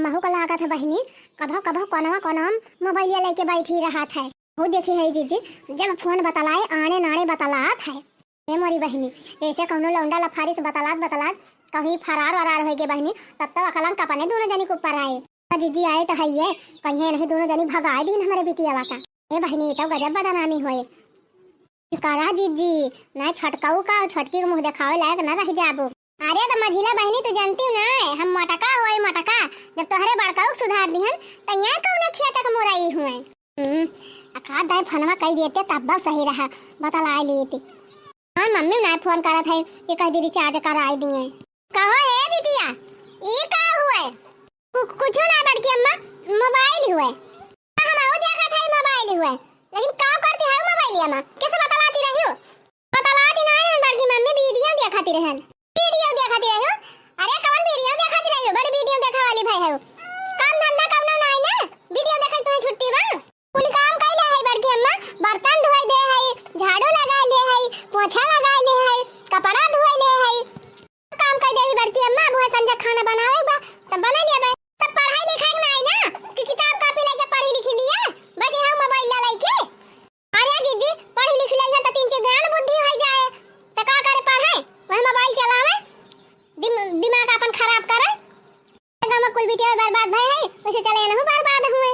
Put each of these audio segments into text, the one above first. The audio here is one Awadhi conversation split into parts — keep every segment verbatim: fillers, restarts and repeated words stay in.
महू का लागत है बहिनी, कभो कभो कोनवा कोनवा मोबाइलिया लेके बैठी रहत है। हो देखी है जीजी, जब फोन बतलाए, आड़े नाड़े बतलात है। ए मोरी बहिनी, ऐसे कौनो लौंडा लफारी से बतलात बतलात कहीं फरार वरार होइगे बहिनी, तब तो अकलंक अपने दोनों जनी के ऊपर आए। तो जीजी आए तो है ये, कहीं नहीं दोनों जनी भगाए दीन हमरे बिटियावा का। ए बहिनी, तो गजब बदनामी होए। करा जीजी, ना छोटकाऊ का और छोटकी के मुँह देखावे लायक ना रह जाबू। अरे तो मझिला बहिनी, तू जानती हो ना, हम मोटका होए मोटका, जब तोहरे बड़काऊ के सुधार दिहन, तो यहाँ कौन खेत के मुरई हुए। हम्म, अका दाई फोनवा कई देते तब सही रहा, बतलाए लेते। हाँ, मम्मी ना फोन करत है कि कह दी रिचार्ज कराई दिए। कहो हे बिटिया, ई का हुए? कु-, कुछो ना बड़की अम्मा, मोबाइल हुए। हम आऊ देखत है मोबाइल हुए, लेकिन का करती है मोबाइलिया में? कैसे बतलाती रही हो? बतलाती ना है बड़की मम्मी, वीडियो देखती रहन। वीडियो देखती रही हो? अरे कौन वीडियो देखती रही हो? बड़ी वीडियो देखा वाली भाई है। काम धंधा कौनो ना है ना? वीडियो देखे तुम्हें छुट्टी बा? कुल काम कइले है बड़की अम्मा, बर्तन धोए दे है, झाड़ू लगा ले है, पोछा लगा ले है, कपड़ा धोए ले है। काम कइ दे है बड़की अम्मा, अब वह संझा खाना बनावे बा, तब बना लिया बे। तब पढ़ाई लिखाई ना है ना कि किताब कॉपी लेके पढ़ी लिखी लिया, बस यहाँ मोबाइल ला लेके। अरे जीजी, पढ़ी लिखी लिया तो तीन चार ज्ञान बुद्धि हो जाए, तो का करे पढ़े, वह मोबाइल चलावे, दिम-, दिमाग अपन खराब करे। गाँव में कुल बिटिया बर्बाद भय है, वैसे चले नहु बर्बाद हुए।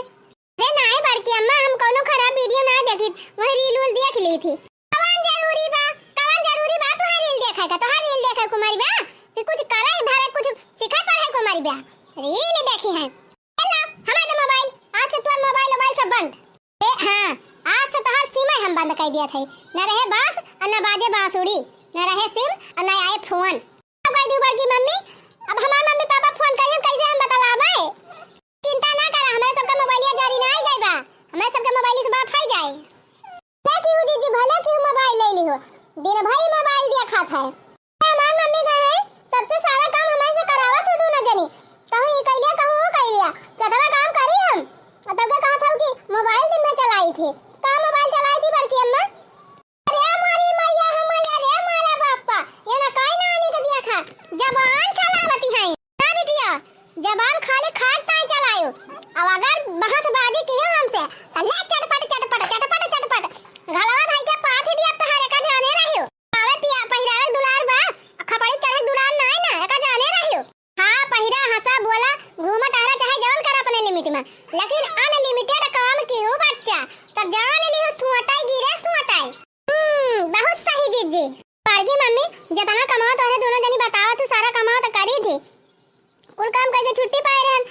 अरे नाय बड़की अम्मा, हम कौनो खराब वीडियो ना देखी, वही रील उल देख ली थी। कवन जरूरी बा, कवन जरूरी बा तुहार रील देखे का? तुहार रील देखे कुमारी बा कि कुछ करे धरे, कुछ सीखे पढ़े कुमारी बा? रील देखी है। ए ला, हमारे तो मोबाइल, आज से तोर मोबाइल, मोबाइल सब बंद। ए हाँ, आज से तोहार सिम हम बंद कर दिया थे। न रहे बांस और न बाजे बांसुरी, न रहे सिम और न आए फोन। अब कह दी बड़की मम्मी, अब हमार मम्मी पापा फोन करियन, कैसे हम बतलावे? चिंता ना करा, हमारे सबका मोबाइलिया जरी ना आई गई बा, हमारे सबके मोबाइल से बात हो जाए। भले की हो जीजी, भले की हो मोबाइल ले ली हो, दिन भर ही मोबाइल देखा था। हमार मम्मी गए हैं, सबसे सारा काम हमारे से करावत हो दोनों जनी, कहूँ ये कह लिया, कहूँ वो कह लिया, कितना काम करी हम। और तब के कहा था कि मोबाइल दिन भर चलाई थी, कहाँ मोबाइल चलाई थी बड़की अम्मा? अरे मोरी मैया हो मैया रे, मारा बापा, ये ना काई ना आने के दिया खा, जबान चलावती है ना बिटिया, जबान खाली खाए ताई चलायो। अब अगर बहसबाजी की हो हमसे, तो ले चटपट, चटपट, चटपट, चटपट, घलवा भाई के पाथी दिया तोहरे का जाने रहियो। आवे पिया पहिरावे दुलार बा, खपड़ी चढ़े दुलार नाय ना, एका जाने रहियो। हाँ, पहिरा, हंसा, बोला, घूमा, टहरा, चाहे जौन कर अपने लिमिट में, लेकिन अनलिमिटेड काम की हो बच्चा, तब जान लियो सुअटाई गिरे सुअटाई। हम्म, बहुत सही जीजी। बड़की मम्मी, जितना कमाओ तोहरे दोनों जनी बताओ, तू सारा कमाओ तो करी थी। कुल काम करके छुट्टी पाए रहन,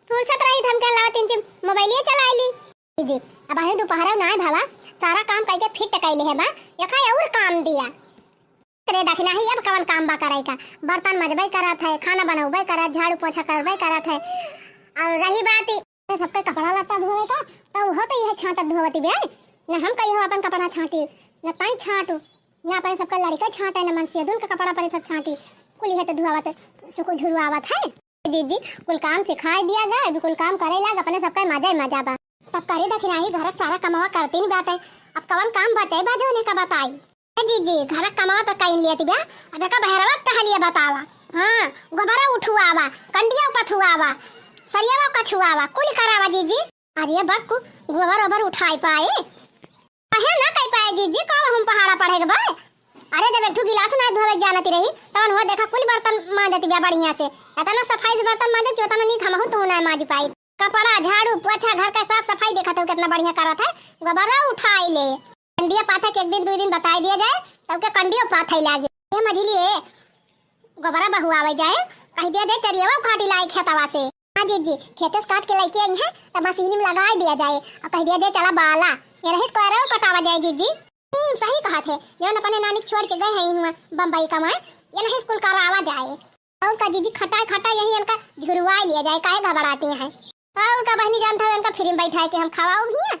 फुर्सत रही, हम के अलावा तीन चार मोबाइलिए चला ली। जीजी, अब अभी दोपहर ना है भावा, सारा काम करके फिट कैले है बा, यखा और काम दिया। अरे दखिना ही अब कवन काम बा करे का? बर्तन मजबे करत है, खाना बनौबे करत, झाड़ू पोछा करबे करत है। और रही बात ई सबके कपड़ा लत्ता धोए का, तो वो तो यह छांटत धोवती बे। न हम कही हो अपन कपड़ा छांटी, न ताई छांटू, न अपन सबका लड़का छांटे, न मनसेदुन के कपड़ा पर सब छांटी। कुल यह तो धोवत सुकु झुरवावत है। जीजी, कुल काम सिखाई दिया गया, अभी कुल काम करे लाग, अपने सबका मजा ही मजा बा। तब करे दखिना ही घर के सारा कमावा करती नहीं बाटे, अब कवन काम बचे बा जो उन्हें का बताई। ए जीजी, घर कमावा तो कई लियत बा, अब एका बहरवा टहलिया बतावा। हाँ, गोबरा उठुआवा, कंडिया पथुआवा, सरियावा कछुआवा, कुल करावा जीजी। अरे बक्कू, गोबर ओबर उठाई पाए? काहे ना कई पाए जीजी, कब हम पहाड़ा पढ़े के बा? अरे जब एक ठो गिलास ना धोवे जानती रही, तवन हो देखा कुल बर्तन मांजती बा बढ़िया से। इतना सफाई से बर्तन मांजती, उतना नीक हमहू तू ना मांज पाई। कपड़ा, झाड़ू, पोछा, घर का साफ सफाई देखत हो कितना बढ़िया करत है। गोबरा उठाई ले। कंडिया पाथे के एक दिन, दो दिन बताई दिया जाए, तब के कंडियो पाथे लागे। ए मझिली ए, गोबरा बहुआवे जाए, कह दिया जाए चरियावा उखाटी लाए खेतवा से। हाँ जीजी, खेते से काट के लेके आई है, तब मशीन में लगाई दिया जाए और कह दिया जाए चला बाला। ये रही कोयरो कटावा जाए जीजी। हम्म, सही कहा थे, जौन अपने नानी के छोड़ के गए हैं हुआ बम्बई कमाए, ये नहीं स्कूल करावा जाए। और का जीजी, खटाए खटाए यही इनका झुरवा लिया जाए, काहे घबराती हैं? और का बहनी जानता है इनका फ्री में बैठाए के हम खवाओ भी हैं?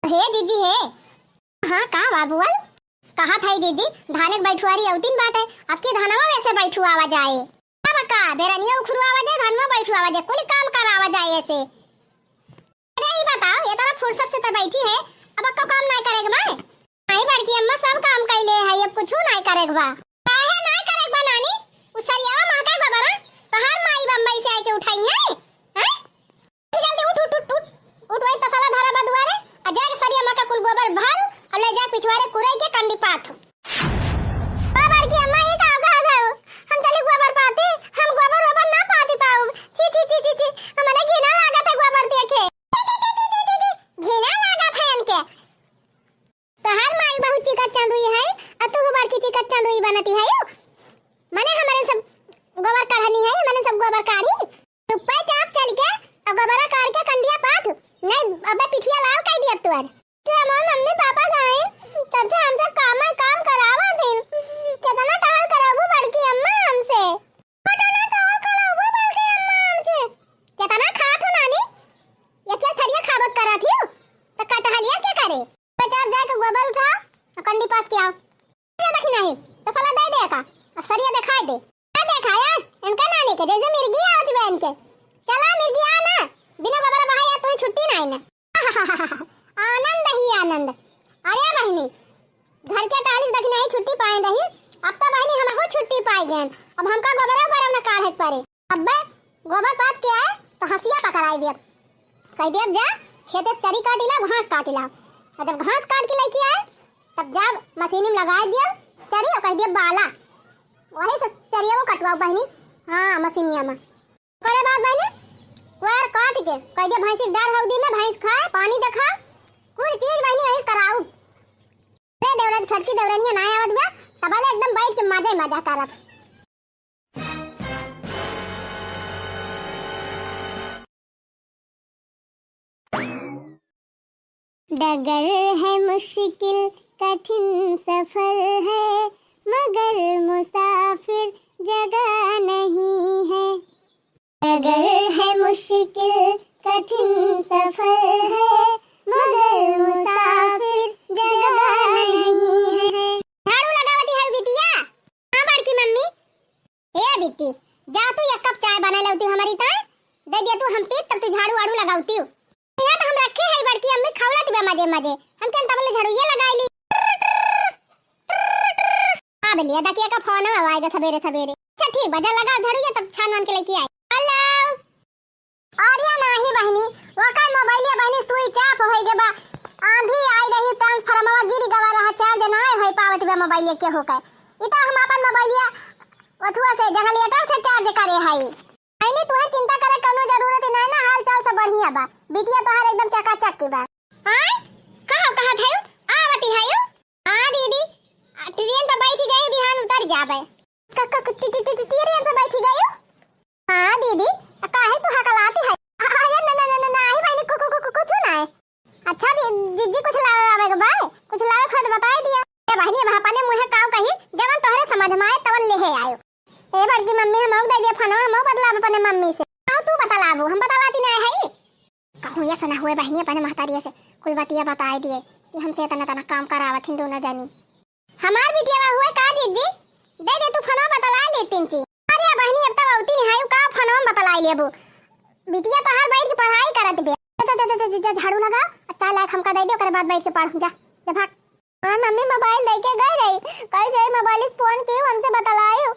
हे जीजी हे। हाँ का बा बोल? कहा था जीजी, धाने के बैठुआरी औतिन बाटे, अब की धनवा वैसे बैठुआवा जाए। अब का बेरनिया उखरुआवा जाए, धनवा बैठुआवा जाए, कुल काम करावा जाए ऐसे। अरे ई बताओ, ये तरह फुर्सत से तो बैठी है, अब अक्का काम नहीं करेगा मैं? नहीं बड़की अम्मा, सब काम कैले है, अब कुछ नहीं करेगा बा। काहे नहीं करेगा बा नानी? उ सरियावा महका गोबरा, तोहार माई बम्बई से आके उठाई है। पर। ते हमार मम्मी पापा गए, तब से हमसे काम काम करावा दिन। कितना टहल कराबू बड़की अम्मा हमसे? कितना टहल कराबू बड़की अम्मा हमसे? कितना खात हो नानी? एक एक थरिया खाबत करत ही, तो का टहलिया के करे? बजार जाए के गोबर उठाओ, और कंडी पास के आओ। ये देखी नहीं, तो फला दे दे का, अब सरिया दिखाई दे। का देखा यार, इनका नानी के जैसे मिर्गी आवत बा इनके। चला मिर्गी आ ना, बिना गोबर बहाए यार तुम्हें छुट्टी नहीं ना। आनंद ही आनंद। अरे बहिनी, घर के टहली से देखी नहीं छुट्टी पाए रही, अब तो बहिनी हमहू छुट्टी पाई गए। अब हमका गोबरा गोबरा न काढ़े के पड़े। अब्बे गोबर पात के आए तो हंसिया पकड़ाई दिया, कह दिया जा खेते से चरी काटी ला, घास काटी ला। और जब घास काट के लेके आए तब जब मशीनी में लगाई दिया चरी और कह दिया बाला, वही से चरिया वो कटवाओ बहिनी। हाँ मशीनिया में। ओकरे बाद बहिनी कोयर काट के कह दिया भैंसी के डार हौदी में भैंस खाए, पानी देखा, कुल चीज बहिनी यही कराऊ। ले देवरन, छोटकी देवरनिया ना आवत बा, तबले एकदम बैठ के मजे मजा करब। डगर है मुश्किल कठिन सफर है, मगर मुसाफिर जगह नहीं है। डगर है मुश्किल कठिन सफर है, मगर मुसाफिर जगह नहीं है। झाड़ू लगावती है बिटिया। हाँ बड़की मम्मी। ए बिट्टी, जा तू एक कप चाय बना लेती हमारी ताई, दे दिया तू हम पीत, तब तू झाड़ू वाड़ू लगावती। यह तो हम रखे है बड़की अम्मी खौलत बा मजे मजे, हम केन तबले झाड़ू ये लगाई ली। आ बलिया दकिया का फोन आएगा सबेरे सबेरे। अच्छा ठीक बा, जा लगाओ झाड़ू ये तब छान वान के लेके आई। हेलो। अरे नाही बहिनी, ओकर मोबाइलिया बहिनी switch off होई गे बा। आंधी आई रही, transformerवा गिर गवा रहा, charge नाही होई पावत बा मोबाइलिया के होकर। इ त हम आपन मोबाइलिया ओथुआ से, generator से charge करे हई। बहिनी, तुहे चिंता करे कउनो जरूरत ही नाही ना, हाल चाल सब बढ़िया बा। बिटिया तोहार एकदम चकाचक के बा। आय? का हो कहत हयू? आवती हयू? हाँ दीदी, आ, train पे बैठी गई, बिहान उतर जाबे। क-, क-, क-, टी-, टी-, टी-, टी-, train पे बैठी गई? हाँ दीदी, आ, काहे तू हकलाती है? आ, अरे न, न, न, न, नाही बहिनी, कु-, कु-, कु-, कु-, कुछ ना है। अच्छा दी-, जीजी कुछ लावे आवे के बा? कुछ लावे खातिर बताई दिया। ए बहिनी, अब अपने मुँहे काव कही, जवन तोहरे समझ में आए तवन लेहे आयो। ए बड़की मम्मी, हमहू दे दे फोनवा, हमहू बतलाब अपने मम्मी से। आओ तू बतलाबू, हम बतलाती नाही हई। कहूँ ये सुना हुए बहिनी अपने महतारिया से कुल बतिया बताए दिए कि हमसे इतना तना काम करावत हिन दोनों जनी। हमार बिटिया हुए का जीजी? दे दे तू फोनवा बतला लेतिन ची। अरे बहिनी अब तक औती नहीं आयु का फोनवा में बतलाई लेबू। बिटिया तोहार बैठ के पढ़ाई करत बे। जा, जा, जा, जा, जा, जा, झाड़ू लगा, अच्छा लायक हमका दे दे, ओकरे बाद बैठ के पढ़, जा, जा भाग। हाँ मम्मी मोबाइल दे के गई रही, कई से मोबाइल फोन की हमसे बतलायु।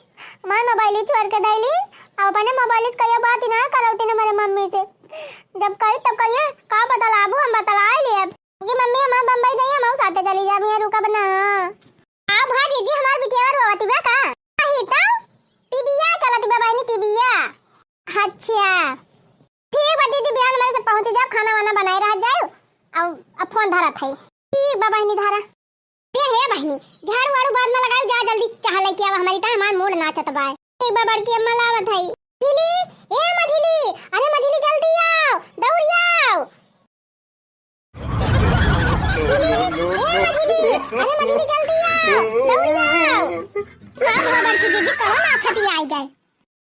हमार मोबाइल छोड़ के दैली, अब अपने मोबाइल कहियो बात ही ना करौती ना मेरे मम्मी से। जब कही तो कहिए का बतलाबू, हम बतला लेब। कि मम्मी हमार बम्बई गई, हम साथे चली जाब, यहाँ रुकब ना। आओ भा जीजी, हमार बिटिया रोवती बा का? अही तो टीवीया चलत बा बहिनी, टीवीया। अच्छा ठीक बा दीदी, बिहान में से पहुँची जाब, खाना वाना बनाए रह जाए, अब अब फोन धरत है। ठीक बा बहिनी धरा। ए हे बहिनी, झाड़ू वाड़ू बाद में लगाई, जा जल्दी चाह लेके आवा, हमारी ता हमार मूड नाचत बा। ठीक बा बड़की अम्मा लावत है। झिली, ए मझिली, अरे मझिली जल्दी आओ, दौड़ी आओ। मझिली, ए मझिली, अरे मझिली जल्दी आओ, दौड़ी आओ। का हुआ बड़की दीदी, कौन आफत आई गए?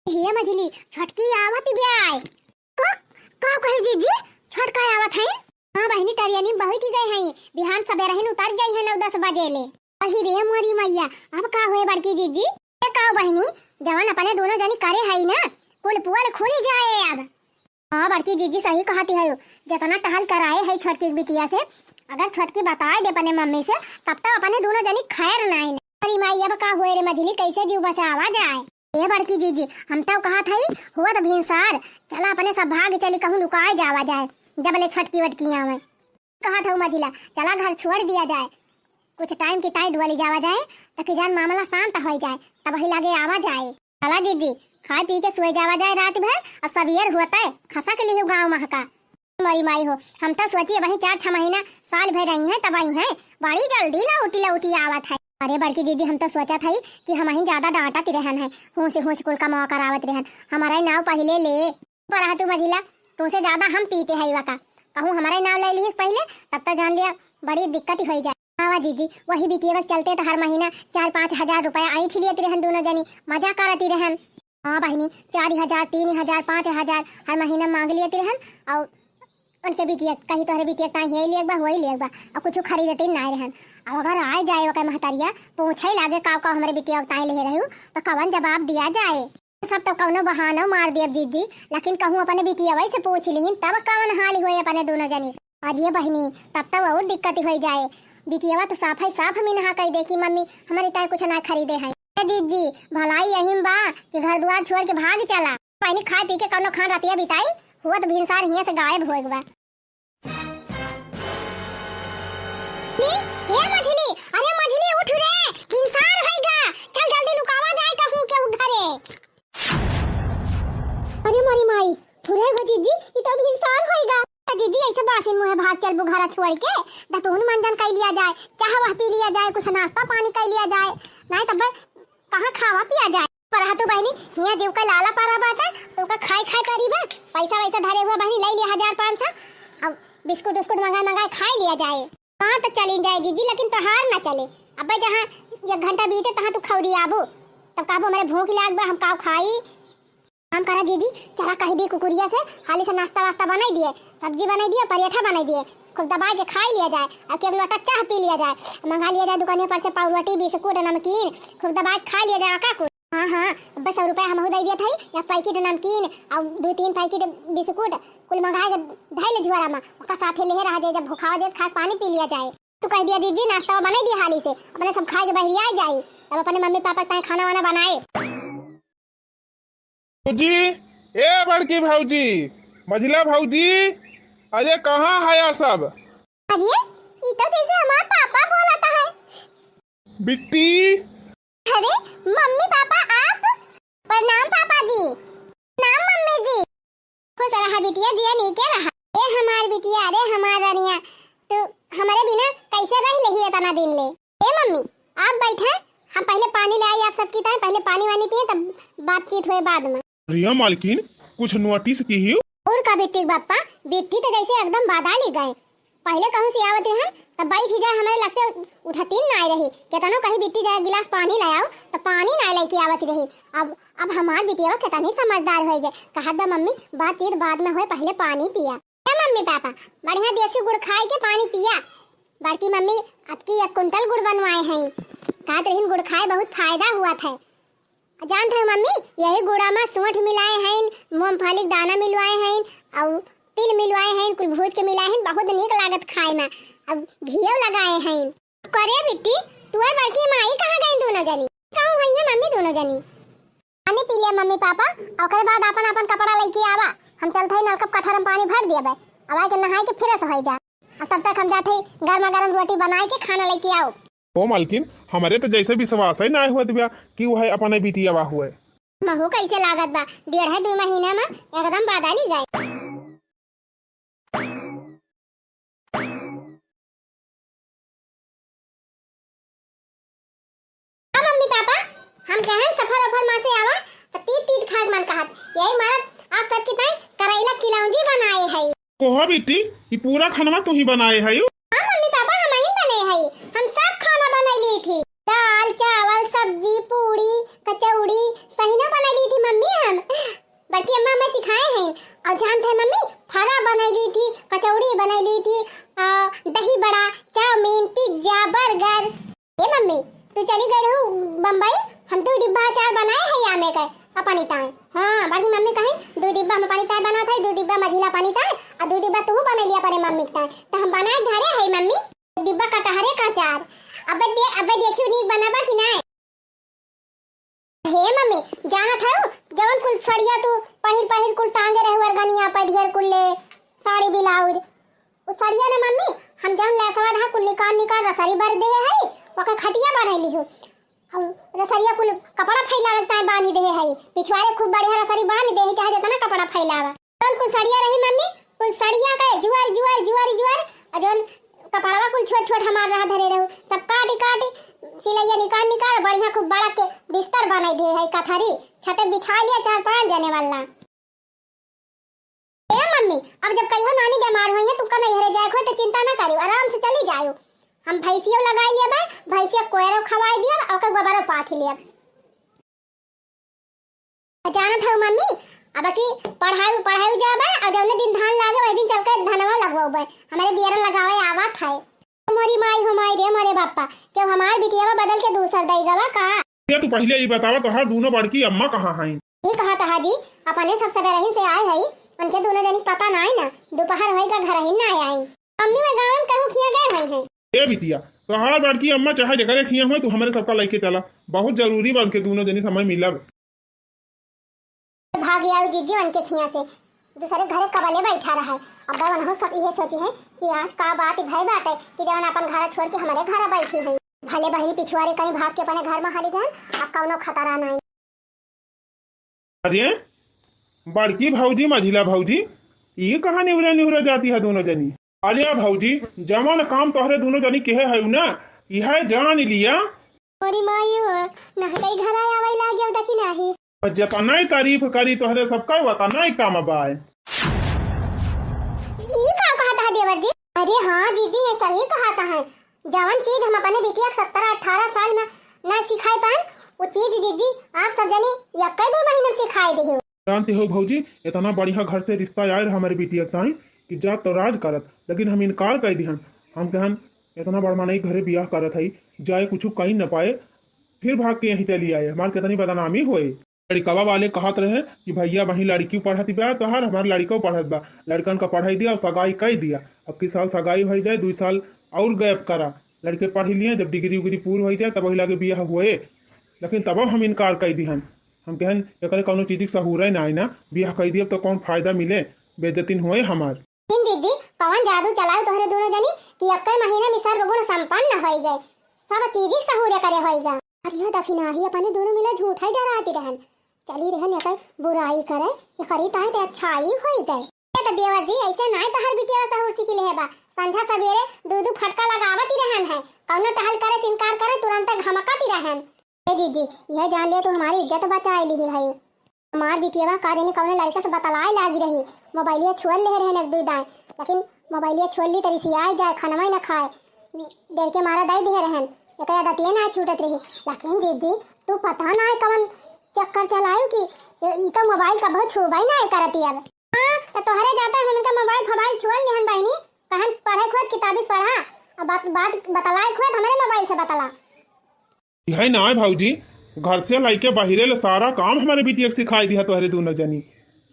हे मझिली, छोटकी आवत ब्याय। का, का कही जीजी, छोटका आवत है? हाँ बहिनी, टरियनी बहुत ही गए हैं, बिहान सबेरहिन उतर गई है नौ दस बजे ले। अही रे मोरी मैया, अब का हुए बड़की जीजी? ये का बहिनी, जवन अपने दोनों जनी करे है ना, कुल पुअल खुली जाए अब। हाँ, बड़की जीजी सही कहती है, जितना टहल कराए है छोटकी बिटिया से, अगर छोटकी बताए दे अपने मम्मी से, तब तो अपने दोनों जनी खैर नाई। अरे माई, अब का होए रे मझिली, कैसे जीव बचावा जाए? ए बड़की जीजी, हम तो कहत हई, हुआ तो भिनसार, चला अपने सब भाग चली कहूँ लुकाए जावा जाए, जब ले छोटकी वटकी आवे। कहत हऊ मझिला, चला घर छोड़ दिया जाए, कुछ टाइम की ताई डुअली जावा जाए, ताकि जान मामला शांत हो जाए, तब वही लागे आवा जाए। चला जीजी, खाए पी के सोए जावा जाए रात भर, और सवेर होते खसा के लिए गाँव महका। मरी माई हो, हम तो सोचिए वही चार छह महीना, साल भर रही हैं, तब आई हैं, बड़ी जल्दी लौटी लौटी आवत है। अरे बड़की जीजी, हम तो सोचत हई कि हम ही ज्यादा डांटत रहन है, होश होश कुल कमावा करावत रहन, हमारा ही नाव पहले ले। पर तू मझिला, तोसे ज्यादा हम पीटे हई वका। कहूँ हमरे नाव ले लिहिस पहिले, तब तो जान लिया बड़ी दिक्कत ही होइ जाए। हाँ जीजी, वही बिटिया के चलते तो हर महीना चार पाँच हजार रुपया ऐंठ लियत रहन दोनों जनी, मजा करती रहन। हाँ बहिनी, चार हजार, तीन हजार, पाँच हजार हर महीना मांग लियत रहन। और उनके बिटिया कही तोहरे बिटिया ताई यही लेक बा, वही लेक बा, और कुछ खरीदते नाय रहन। अब अगर आए जाए ओकर महतरिया, पूछे लागे का का हमरे बिटिया ताई ले रहू, तो कवन जवाब दिया जाए? सब तो कौनो बहाना मार दियब जीजी, लेकिन कहूँ अपने बिटिया से पूछ लिहिन, तब कवन हाल होए अपने दोनों जनी। अरे बहिनी, तब तो और दिक्कत होइ जाए। बिटिया तो साफ है, साफ मिनहा कह दे कि मम्मी हमारी ताई कुछ ना खरीदे हैं। ए जीजी, भलाई यही में बा कि घर द्वार छोड़ के भाग चला। बहिनी, खाए पी के कौनो खान रतिया बिताई, हुआ तो भिनसार हियां से गायब होए के बा। मछली, हे मछली, अरे मछली उठ रे, भिनसार होइगा, चल जल्दी लुकावा जाए कहूँ केहू घरे। अरे मोरी माई, उठ रे हो जीजी, ई तो भिनसार होइगा। जीजी ऐसे बासी मुँहे भाग चलबू घरा छोड़ के, दतुन मंजन कइ लिया जाए, चाह वह पी लिया जाए, कुछ नाश्ता पानी कइ लिया जाए, नाहीं तब कहाँ खावा पिया जाए। पर हतु बहिनी, हियाँ जीव का लाला पारा बाटे, तो का खाए खाए करी बा, पैसा वैसा धरे हुआ बहिनी, ले लिया हजार पाँच सौ, अब बिस्कुट उस्कुट मंगाए मंगाए खाए लिया जाए। हाँ तो चली जाए जीजी, लेकिन तोहार ना चले। अबे जहाँ एक घंटा बीते तहाँ तू खौरी आबू, तब कहबू हमरे भूख लाग बा, हम काव खाई। काम करा जीजी, चला कह दी कुकुरिया से हाली से नाश्ता वास्ता बनाई दिए, सब्जी बनाई दिए, पराठा बनाई दिए, खूब दबाए के खाई लिया जाए, और एक लोटा चाह पी लिया जाए, मंगा लिया जाए दुकानिया पर से पाव रोटी, बिस्कुट, नमकीन, खूब दबाए के खा लिया जाए। का कुल? हाँ हाँ, अब्बे सौ रुपया हमहू दे दिया था, या पैकेट नमकीन और दो तीन पैकेट बिस्कुट कुल मंगाए के धइले झोरा में, ओका साथे लेहे रहा जाए, जब भुखावा देत खा के पानी पी लिया जाए। तू कह दिया जीजी नाश्ता बनाई दिए हाली से, अपने सब खाए के बहरिया जाई, तब अपने मम्मी पापा के ताई खाना वाना बनाए। भौजी, ए बड़की भौजी, मझिला भौजी, अरे कहाँ है यह सब? अरे, ई तो जैसे हमार पापा बोलत है। बिट्टी। अरे, मम्मी पापा आप? प्रणाम पापा जी। प्रणाम मम्मी जी। खुश रहा बिटिया, जिया नीके रहा। ए हमार बिटिया, अरे हमार रनिया, तू हमरे बिना कैसे रह लेही इतना दिन ले? ए मम्मी, आप बैठे, हम पहले पानी ले आई आप सबकी ताई, पहले पानी वानी पिए, तब बातचीत होए बाद में। रिया मालकिन, कुछ नोटिस किहिउ? और का बिट्टी के बापा, बिट्टी तो जैसे एकदम बादाली गए। पहले कहूँ से आवत रहन, तब बैठ ही जाए, हमरे लग से उठतीन नाय रही। केतनो कही बिट्टी जाए गिलास पानी ले आओ, तो पानी नाय लेके आवत रही। अब, अब हमार बिटिया केतनी समझदार होई गए। कहत बा मम्मी, बातचीत बाद में होए, पहले पानी पिया। ए मम्मी पापा, बढ़िया देसी गुड़ खाए के पानी पिया। बड़की मम्मी अबकी एक कुंटल गुड़ बनवाए हैं। कहत रहीन गुड़ खाए बहुत फायदा हुआ था। जानत है मम्मी, यही गुड़ा में सूंठ मिलाए हैं, मूंगफली के दाना मिलवाए हैं, और तिल मिलवाए हैं, कुल भूज के मिलाए हैं, बहुत नीक लागत खाए में। अब घियो लगाए हैं। करे बिट्टी, तू और बड़की माई कहाँ गई दोनों जनी? कहूँ हुई है मम्मी दोनों जनी? पानी पी लिया मम्मी पापा, ओकरे बाद अपन अपन कपड़ा लेके आवा। हम चलत हई नलका कठर में पानी भर दिया बे, अब आके नहाए के fresh हो जा। अब तब तक हम जात हई गर्मा गर्म रोटी बनाए के खाना लेके आओ। ओ मालकिन, हमरे तो जैसे विश्वास ही ना होत बा कि वह अपने बिटियावा हुए। महू कैसे लागत बा, डेढ़ दो महीना में एकदम बदली गए। अब मम्मी पापा, हम कहन सफर वफर मा से आवा, तो तीत तीत खाए के मन कहत। यही मारत आप सबके ताई करैला किलौंजी बनाए हई। कोहा बेटी, ई पूरा खानवा तू ही बनाए हई? हाँ मम्मी पापा, हम ही बने हई। हम सब खाना बनाई ली थी। दाल, चावल, सब्जी, पूड़ी, कचौड़ी, सहिना बनाई ली थी मम्मी हम। बड़की अम्मा हमें सिखाए हैं। और जानत है मम्मी, फरा बनाई ली थी, कचौड़ी बनाई ली थी, आ, दही बड़ा, चाउमीन, पिज्जा, बर्गर। ए मम्मी, तू चली गई रहू बम्बई, हम दो डिब्बा अचार बनाए है आमे के अपनी ताई। हाँ, बड़की मम्मी कही, दो डिब्बा हम अपनी ताई बनात है, दो डिब्बा मझिला अपनी ताई, और दो डिब्बा तू बना लिया अपने मम्मी के ताई। तो हम बनाए धरे है मम्मी, डिब्बा कटहरे का अचार। अबे दे, अबे देखियो नीक बनाबा कि नाय। हे मम्मी, जानत हऊ, जवन कुल सड़िया तू पहिर पहिर कुल टांगे रहू अरगनिया पे ढेर कुल ले, साड़ी ब्लाउज, उ सड़िया ना मम्मी, हम जवन लेसवा रहा कुल निकाल निकाल रसरी बर देहे हई, ओके खटिया बनैली हूँ। और रसरिया कुल कपड़ा फैलावे के ताई बांधी देहे हई, पिछवाड़े खूब बढ़िया रसरी बांध देहे, चाहे जितना कपड़ा फैलावा। जौन कुल सड़िया रही मम्मी, कुल सड़िया के जुअर, जुअर, जुअर, जुअर, और जौन कपड़वा कुल छोट छोट हमार रहा धरे रहू, सब काटी काटी सिलैया निकाल निकाल बढ़िया खूब बड़ा के बिस्तर बनाई दे है, कथरी छते बिछा लिया चार पांच जने वाला। ए मम्मी, अब जब कहियो नानी बीमार होई है, तुमका नैहरे जाए को है, तो चिंता ना करियो, आराम से चली जायो। हम भैंसियो लगाई लेबे, भैंसिया कोयरो खवाई दियब, ओकर गोबरो पाथी लेब। जानत हऊ मम्मी, अब की पढ़ाई, पढ़ाई जाबे, और जौने दिन धान लागे, वही दिन चल के धनवा लगवाबे। हमारे बियरन लगावे आवत है। मोरी माई हो माई रे, मोरे बापा, क्यों हमार बिटिया बदल के दूसर दई गवा का? ये तू पहले ई बतावा, तोहार दोनों बड़की अम्मा कहाँ हैं? ई कहा तहा जी, अपने सब सवेरहिन से आए हई, उनके दोनों जनी पता नाई ना, दोपहर होई का घरहिन ना आई। मम्मी में गाँव में कहूँ खिया गए हुई हैं। ए बिटिया, तोहार बड़की अम्मा चाहे जकरे खिया हुए, तू हमरे सबका लइके चला, बहुत जरूरी बा उनके दोनों जनी समय मिलब। भाग आऊ जीजी उनके खिया से, दूसरे घरे कबले बैठा रहा है। अब वनहु सब इहे सोची है कि आज का बात भय बाटे कि जवन अपन घर छोड़ के हमारे घर बैठी है। भले बहरी पिछुआरे कहीं भाग के अपने घर में हाली गन, अब कौनो खतरा नहीं। अरे, बड़की भौजी, मझिला भौजी, ये कहाँ निहुरा निहुरा जाती है दोनों जनी? अरे भौजी, जवन काम तोहरे दोनों जनी कहे है ना, यह जान लिया। मोरी माई हो, नहकई घर आवे लागे अब देखी नाही। और जतनाई तारीफ करी तोहरे सबका, वतनाई कम बाय। ई का कहत है देवर जी? अरे हाँ जीजी, ये सही कहत है। जवन चीज हम अपने बिटिया के सत्रह अठारह साल में ना सिखाए पाएन, वो चीज जीजी आप सब जने यक्के दो महीने में सिखाए दियो। जानते हो भौजी, इतना बढ़िया घर से रिश्ता आए रहा हमारे बिटिया के ताई कि जात तो राज करत, लेकिन हम इनकार कर दिहन। हम कहन, इतना बड़ मनई घरे बियाह करत हई, जाए कुछ कहीं न पाए, फिर भाग के यहीं चली आए, हमार कितनी बदनामी होए। लड़कवा वाले कहत रहे कि भैया, वहीं लड़की पढ़त बा तोहार, हमार लड़को पढ़त बा, लड़कन का पढ़ाई दिया और सगाई कई दिया। अब की साल सगाई हो जाए, दो साल और गैप करा, लड़के पढ़ लिए, जब डिग्री उग्री पूर हो जाए तब वही लागे बियाह हुए। लेकिन तब हम इनकार कई दिहन। हम कहन, एकरे कौनो चीज के सहूरे ना आई ना, बियाह कई दिए तो कौन फायदा मिले, बेइज्जतिन हुए हमार। इन जीजी, कौन जादू चलाऊ तोहरे दोनों जनी कि एक्के महीना में सर्वगुण संपन्न होई गए, सब चीज के सहूरे करे होई गा। अरे यो दखिनाही अपने दोनों मिले झूठा ही डराती रहन, चली रहन एकर बुराई करे, एकरी ताई ते अच्छाई होई गए। ये तो देवर जी ऐसे नाई तोहर बिटिया सहूर सीखी ले बा, संझा सवेरे दू दू फटका लगावत ही रहन है, कौनो टहल करे से इनकार करे तुरंत घमकत ही रहन। ए जीजी, यह जान ले तू हमारी इज्जत बचाए ली है। हमार बिटिया का जाने कौने लड़का से बतलाए लागी रही, मोबाइलिया छोड़ ले रहन एक दू दाएं, लेकिन मोबाइलिया छोड़ ली तरी सियाए जाए, खानवा ही न खाए, देर के मारा दई दिहे रहन, एक आदतिये ना छूटत रही। लेकिन जीजी, तू पता ना है कवन चक्कर चलायु कि ई तो मोबाइल कबहू छूबे ही ना करती अब। हाँ, तो तोहरे जाता हम उनका मोबाइल फोबाइल छोड़ लिहन बहिनी, कहन पढ़े खुद किताबी पढ़ा, अब बात, बात बतलाए खुद हमारे मोबाइल से बतला। है ना भौजी, घर से लइके बाहिरे ले सारा काम हमारे बिटिया के सिखाई दिया तोहरे दोनों जनी।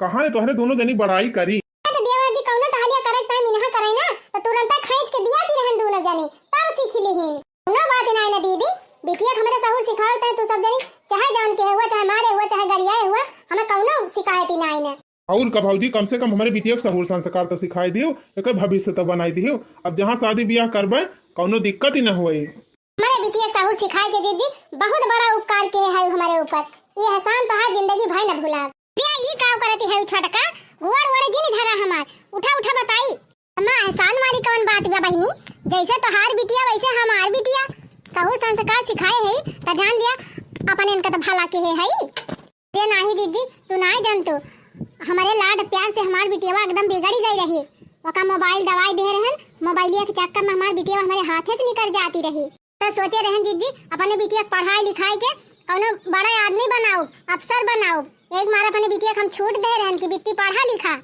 कहाँ ने तोहरे दोनों जनी बड़ाई करी। तो देवर जी कौनो टहलिया करे ताई मिनहा करे ना, तो तुरंत खींच के दिया दी रहन दोनों जनी, तब सीख लिहिन। कौनो बात ना है ना दीदी, बिटिया के हमरे सहूर सिखाओ ताई तू सब जनी, चाहे जौन के हुआ, चाहे मारे हुआ, चाहे गरियाए हुआ, हमें कौनो शिकायत ही ना है ना। और का भौजी, कम से कम हमारे बिटिया के सहूर संस्कार तो सिखाई दियो, एकर भविष्य तो बनाई दियो। अब जहाँ शादी ब्याह करबे, कौनो दिक्कत ही न होए। हमारे बिटिया सहूर सिखाए के जीजी बहुत बड़ा उपकार के है हमारे ऊपर। ये एहसान तोहार जिंदगी भर न भुलाब। बिटिया ई का करती है छोटका, गोड़ वोड़ जिन धरा हमार, उठा उठा बताई। अम्मा एहसान वाली कौन बात बा बहिनी, जैसे तोहार बिटिया वैसे हमार बिटिया। सहूर संस्कार सिखाए है त जान लिया अपन इनका तो भला के है। रे नाही जीजी, तू नाही जानतू, हमारे लाड प्यार से हमार बिटिया एकदम बिगड़ी गई रही। ओका मोबाइल दवाई दे रहन, मोबाइलिया के चक्कर में हमार बिटिया हमारे हाथे से निकल जाती रही। तो सोचे रहन जीजी, अपने बिटिया के पढ़ाई लिखाई के कौनो बड़ा आदमी बनाओ, अफसर बनाओ। एक मार अपने बिटिया के हम छूट दे रहन कि बिट्टी पढ़ा लिखा।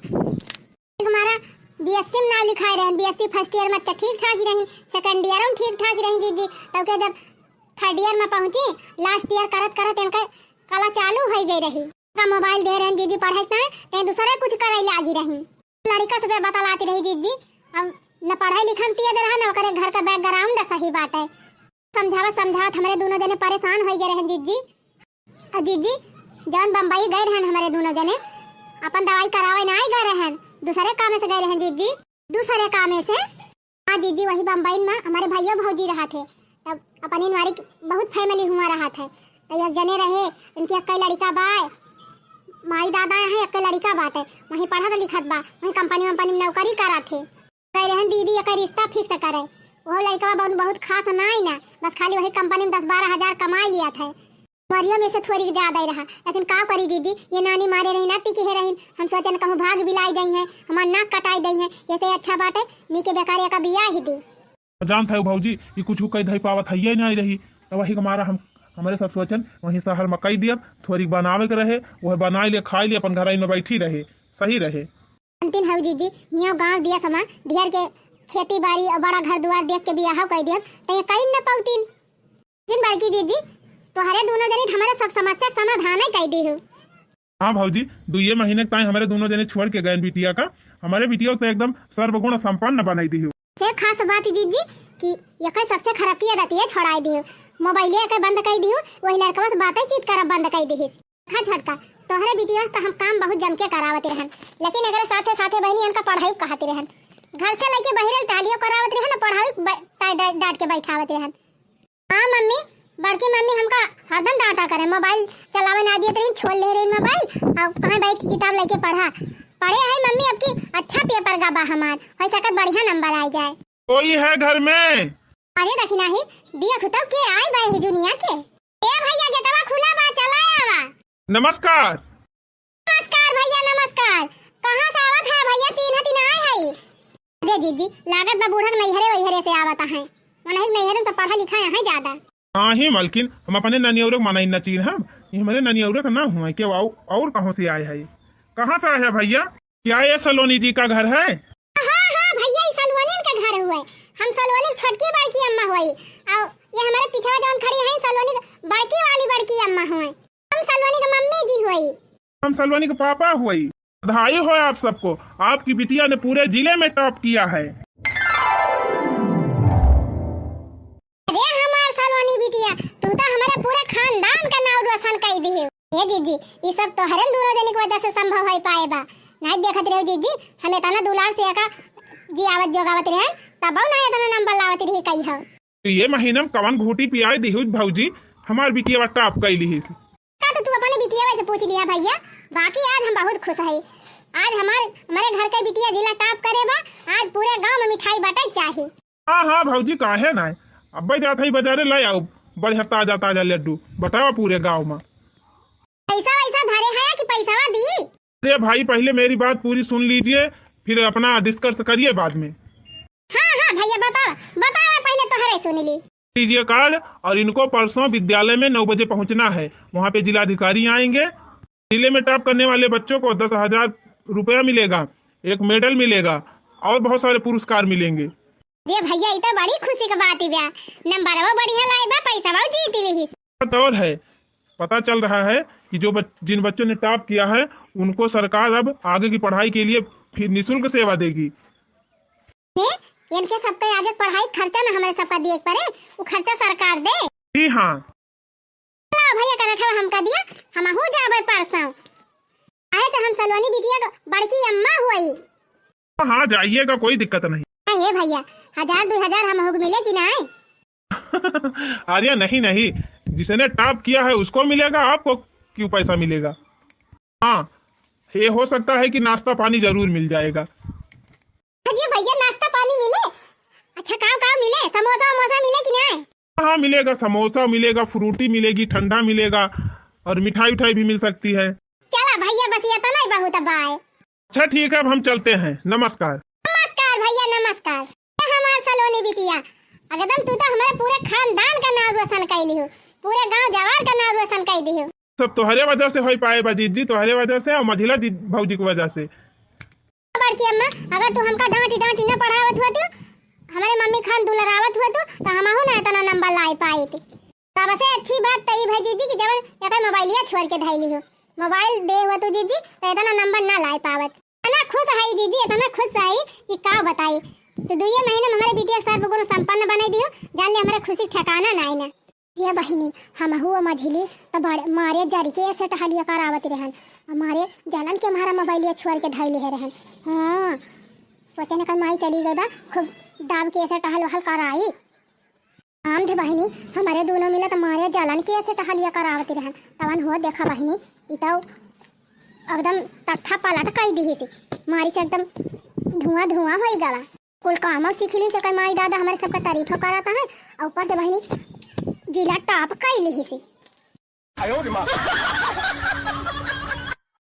एक मारा बीएससी में नाम लिखाए रहन, बीएससी फर्स्ट ईयर में तो ठीक ठाक ही रही, सेकंड ईयर में ठीक ठाक ही रही जीजी। तब के जब थर्ड ईयर में पहुंची, लास्ट ईयर करत करत इनका कला चालू हो गई रही। का मोबाइल दे रहन जीजी पढ़े के, ते दूसरे कुछ करे लागी रही। लड़का सब बतलाती रही जीजी, अब न पढ़े लिखन तिया दे रहा, न ओकरे घर का बैकग्राउंड सही बाटे। समझावत समझावत हमरे दोनों जने परेशान हो गए रहन जीजी। और जीजी, जौन बम्बई गए रहन हमरे दोनों जने, अपन दवाई करावे ना गए रहन, दूसरे कामे से गए रहन जीजी। दूसरे कामे से? हाँ जीजी, वही बम्बई में हमारे भैया भौजी रहा थे, तब अपन इनवारी बहुत फैमिली हुआ रहा थे। तो एक जने रहे, इनके एक लड़का बा, माई दादा हैं, एक लड़का बाटे, वहीं पढ़त लिखत बा, वहीं कंपनी वंपनी में नौकरी करा थे। कह रहन दीदी एक रिश्ता फिक्स करे, वो लड़का बहुत, बहुत खास नाई ना, बस खाली वही कंपनी में दस बारह हजार कमाई लिया था। मरियो में से थोड़ी ज्यादा ही रहा, लेकिन का करी दीदी, ये नानी मारे रही ना, टिकी है रही। हम सोचन कहूँ भाग बिलाई गई है, हमार नाक कटाई गई है, ऐसे अच्छा बाटे, नी के बेकार एका बियाह ही दी। जानत है भौजी, ये कुछ कई धई पावत है, ये नहीं रही, तो वही के मारा हम, हमारे सब सोचन वहीं शहर में कई दियब, थोड़ी बनावे के रहे, वह बनाई ले, खाई ले, अपन घर में बैठी रहे, सही रहे। जानतीन हऊ जीजी, हियाँ गाँव दिया समा, ढेर के खेती बाड़ी और बड़ा घर दुआर देख के बियाह कई दियब, तो ये कई न पौतीन। लेकिन बड़की जीजी, तोहरे दोनों जने हमारे सब समस्या के समाधान ही कई दी हो। हाँ भौजी, दुइये महीने के ताई हमारे दोनों जने छोड़ के गए बिटिया का, हमारे बिटिया को तो एकदम सर्वगुण संपन्न बनाई दी हो। से खास बात जीजी कि एकर सबसे खराब की आदत ये छोड़ाई दी हो, मोबाइले एकर बंद कई दी हो, वही लड़कवा से बातें चीत करब बंद कई दी हो। खा झटका, तोहरे बिटिया से तो हम काम बहुत जम के करावत रहन, लेकिन एकरे साथे साथे बहनी इनका पढ़ाई कहत रहन, घर से लेके बहिरे टहलियो करावत रहन, पढ़ाई ब-, ताई डा-, डांट के बैठावत रहन। हाँ मम्मी, बड़की मम्मी हमका हरदम डांटा करे, मोबाइल चलावे ना दियत रही, छोड़ ले रही मोबाइल, और कहाँ बैठ के किताब लेके पढ़ा। पढ़े है मम्मी, अब की अच्छा पेपर गबा हमार, हो सकत बढ़िया नंबर आ जाए। कोई है घर में? अरे देखी नाही, दिया खुतौ के आए बा एह दुनिया के। ए भैया, गेटवा खुला बा, चला आवा। नमस्कार। नमस्कार भैया, नमस्कार। कहाँ से आवत है भैया, चिन्हत ही ना है। अरे जीजी, लागत बा बूढ़ा के नैहरे वैहरे से आवत है। मनही नैहरे में तो पढ़ा लिखा है ज्यादा। हाँ ही मलकिन, हम अपने ननियौरे के मनई न चिन्हब, ये हमारे ननियौरे के ना हुए, के और, और कहाँ से आए है? कहाँ से आए है भैया? क्या ये सलोनी जी का घर है? हाँ, हाँ भैया, ई सलोनिन का घर हुए। हम सलोनी के छोटकी बड़की अम्मा हुई। और ये हमारे पीछे जौन खड़ी हैं, सलोनी के बड़की वाली बड़की अम्मा हुए। हम सलोनी के मम्मी जी हुई। हम सलोनी के पापा हुई। बधाई हो आप सबको, आपकी बिटिया ने पूरे जिले में टॉप किया है। अरे हमार सलोनी बिटिया, तू तो हमारे पूरे खानदान का नाम रोशन कर दी है। ए जीजी, ई सब तोहरे दोनों जने की वजह से संभव हो पाए बा। नहीं देखत रहो जीजी, हम इतना दुलार से एका जियावत जोगावत रहन, तब ना इतना नंबर लावत रही कही हो। तो ये महीना में कवन घूटी पियाई दिहुज भौजी, हमार बिटिया टॉप कैली ही। का तो तू अपने बिटिया से पूछ लिया भैया, बाकी आज हम बहुत खुश है। आज हमार, हमारे घर के बिटिया जिला टॉप करे बा, आज पूरे गांव में मिठाई बटे चाहे। हाँ, हाँ भौजी, काहे ना? अब्बे जात है बाजारे, ले आओ बढ़िया ताजा ताजा लड्डू, बटावा पूरे गांव में। पैसा वैसा धरे है कि पैसावा दी? अरे भाई, पहले मेरी बात पूरी सुन लीजिए, फिर अपना डिस्कस करिए बाद में। हाँ, हाँ भैया, बताओ, बताओ, पहले तोहरे सुन ली। लीजिए कार्ड, और इनको परसों विद्यालय में नौ बजे पहुंचना है। वहाँ पे जिलाधिकारी आएंगे। जिले में टॉप करने वाले बच्चों को दस हजार रुपया मिलेगा, एक मेडल मिलेगा और बहुत सारे पुरस्कार मिलेंगे। ये भैया, ये तो बड़ी खुशी की बात ही बा। नंबरवा बढ़िया लाए बा, पैसा जीत ली। बात और है, पता चल रहा है कि जो बच-, जिन बच्चों ने टॉप किया है, उनको सरकार अब आगे की पढ़ाई के लिए फिर निशुल्क सेवा देगी। ने, इनके सबके आगे पढ़ाई खर्चा ना हमारे सबका दिए के पड़े, वो खर्चा सरकार दे। जी हाँ। ला भैया, कनठवा हमका दिया, हमहू जाबे परसों। काहे से हम सलोनी बिटिया के बड़की अम्मा हुई। हाँ, जाइएगा, कोई दिक्कत नहीं। हाँ, हे भैया, हजार दो हजार हमहू के मिले कि नहीं? अरे नहीं, नहीं, जिसने टॉप किया है उसको मिलेगा, आपको क्यों पैसा मिलेगा? हाँ, ये हो सकता है कि नाश्ता पानी जरूर मिल जाएगा। अरे भैया, नाश्ता पानी मिले? अच्छा, का का मिले? समोसा वमोसा मिले कि नहीं? हाँ, मिलेगा, समोसा मिलेगा, फ्रूटी मिलेगी, ठंडा मिलेगा और मिठाई उठाई भी मिल सकती है। चला भैया, बस इतना ही बहुत बाय। अच्छा ठीक है, अब हम चलते हैं, नमस्कार। नमस्कार भैया, नमस्कार। ए हमार सलोनी बिटिया, एकदम तू तो हमारे पूरे खानदान का नाम रोशन कैली हो, पूरे गांव जवार का नाम रोशन कैली हो। सब तोहरे वजह से हो पाए बा जीजी, तोहरे वजह से और मझिला जी, भौजी की वजह से। बड़की अम्मा, अगर तू हमका डांटी डांटी न पढ़ावत हुआ तो हमारे मम्मी खान दुलरावत हुआ तो, तो हमहू ना इतना नंबर ला पाइत। सबसे अच्छी बात तो ई भई जीजी कि जवन एकर मोबाइलिया छोड़ के धइली हो, मोबाइल दे हुआ तो जीजी तो इतना नंबर ना ला पावत। इतना खुश है जीजी, इतना खुश है कि का बताई। तो दुइये महीने में हमारे बिटिया के सर्वगुण संपन्न बनाई दियो, जान ले हमारे खुशी ठिकाना ना आई ना। ये बहिनी, हमहू मझिली त बड़ मारे जरी के ऐसे टहलिया करावत रहन। हमारे जलन के मारा मोबाइलिया छोड़ के धइले है रहन। हाँ, सोचे न कर माई चली गई बा, खूब दाब के ऐसे टहल वहल कराई। आम थे बहिनी, हमारे दोनों मिला त मारे जलन के ऐसे टहलिया करावत रहन। तवन हो देखा बहिनी, ई तो एकदम तत्था पलट कई दिही से, मारी से एकदम धुआं धुआं होई गवा। कुल कामो सीख ली से, कई माई दादा हमारे सबका तारीफ करत हैं, और ऊपर से बहिनी जिला टॉप कई ली से।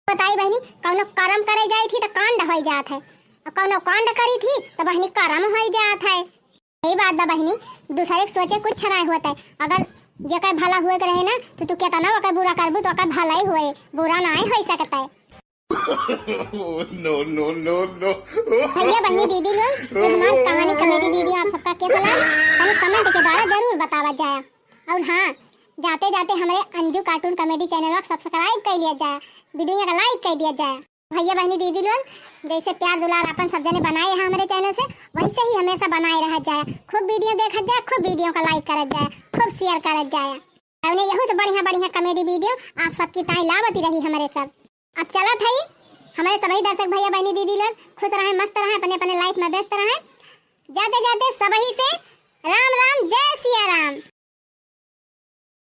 बताई बहिनी, कौनो करम करे जाई थी तो कांड होई जात है, और कौनो कांड करी थी तो बहिनी करम होई जात है। यही बात बा बहिनी, दूसरे के सोचे कुछ नाहीं होत है। अगर जेकर भला हुए के रहे ना, तो तू केतना ओकर बुरा करबू तो ओकर भला ही हुए, बुरा नाहीं होई सकत है। No, no, no, no। भैया बहिनी दीदी लोग, ये हमार कहानी comedy video आप सबका कैसा लगा, तनी comment के द्वारा जरूर बतावत जाया। और हाँ, जाते जाते हमरे अंजू cartoon comedy channel को subscribe कर लिया जाए, video का like कर दिया जाए। भैया बहिनी दीदी लोग, जैसे प्यार दुलार अपन सब जने बनाए हैं हमरे channel से, वैसे ही हमेशा बनाए रहा जाए। खूब video देखत जाए, खूब video का like करत जाए, खूब share करत जाए। हमने यहू से बढ़िया बढ़िया comedy video आप सबकी ताई लावती रही हमरे सब। अब चलत हई, हमरे सभी दर्शक भैया बहिनी दीदी लोग खुश रहें, मस्त रहें, अपने अपने life में व्यस्त रहें। जाते जाते सबही से राम राम, जय सिया राम।